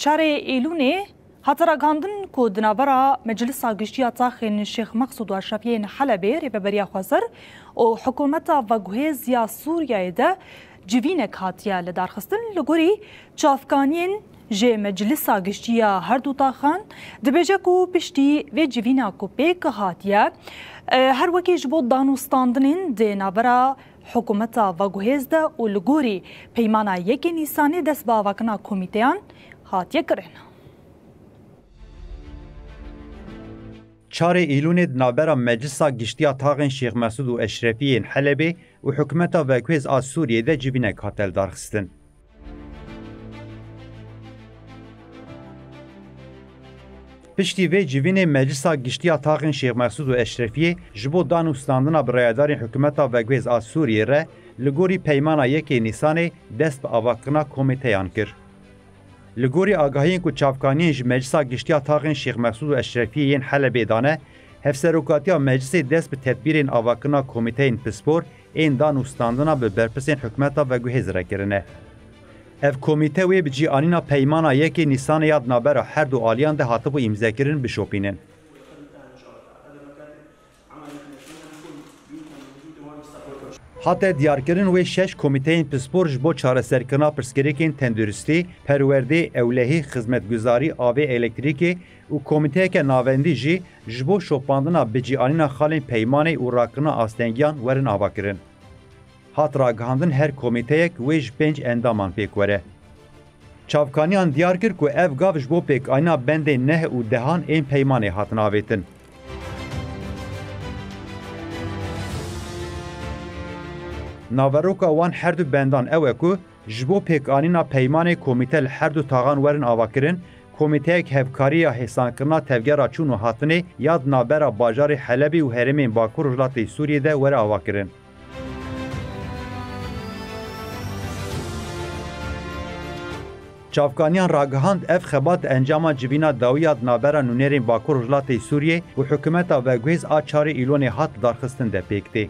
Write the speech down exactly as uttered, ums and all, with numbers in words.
Çarê Îlûnê hate ragihandin ku di navbera Meclisa Giştî ya Taxên Şêx Meqsûd û Eşrefiyê yên Helebê Rêveberiya Xweser û Hikûmeta Veguhêz ya Sûriyeyê de civînek hatiye lidarxistin. Li gorî çavkaniyên ji Meclisa Giştî ya her du taxan dibêje ku piştî vê civîna ku pêk hatiye, e, her wekî ji bo danûstandinên di navbera Hikûmeta Veguhêz de û li gorî Peymana yekê Nîsanê dest bi avakirina komîteyan hatiye kirin. Çarê Îlûnê di navbera Meclisa Giştî ya Taxên Şêx Mesûd û Eşrefiyê yên Helebê û Hikûmeta Veguhêz a Sûriyê de civînek hate lidarxistin. Piştî vê civînê Meclisa Giştî ya Taxên Şêx Mesûd û Eşrefiyê ji bo danûstandina bi rayedarên Hikûmeta Veguhêz a Sûriyê re li gorî Peymana yekê Nîsanê dest bi avakirina komîteyan kir. Li gorî agahiyên ku çavkaniyên ji Meclisa Giştî ya Taxên Şêx Mesûd û Eşrefiyê yên Helebê dane, Hevserokatiya Meclisê dest bi tedbîrên avakirina komîteyên pispor ên danûstandina bi berpirsên Hikûmeta Veguhêz re kirine. Ev komîte wê bi cîanîna Peymana yekê Nîsanê ya di navbera her du aliyan de hatibû îmzekirin bişopînin. Hate diyarkirin, wê şeş komîteyên pispor ji bo çareserkirina pirsgirêkên tenduristî, perwerdê, ewlehî, xizmetguzarî, avê, elektrîkê û komîteyeke navendî jî ji bo şopandina bicîanîna xalên peymanê û rakirina astengiyan werin avakirin. Hat ragihandin her komîteyek wê ji pênc endaman pêk were. Çavkaniyan diyar kir ku ev gav ji bo pêkanîna bendên neh û dehan ên peymanê hatin avêtin. Naveroka wan her du bendan ew e ku ji bo pêkanîna peymanê komîte li her du taxan werin avakirin, komîteyek hevkarî ya hêsankirina tevgera çûn û hatinê ya di navbera bajarê Helebê û herêmên Bakur Rojhilatê Sûriyê de were avakirin. Çavkaniyan ragihand, ev xebat encama civîna dawî ya di navbera nûnerên Bakur Rojhilatê Sûriyê û hikûmeta veguhêz a çarê Îlonê hat lidarxistin de pêk tê.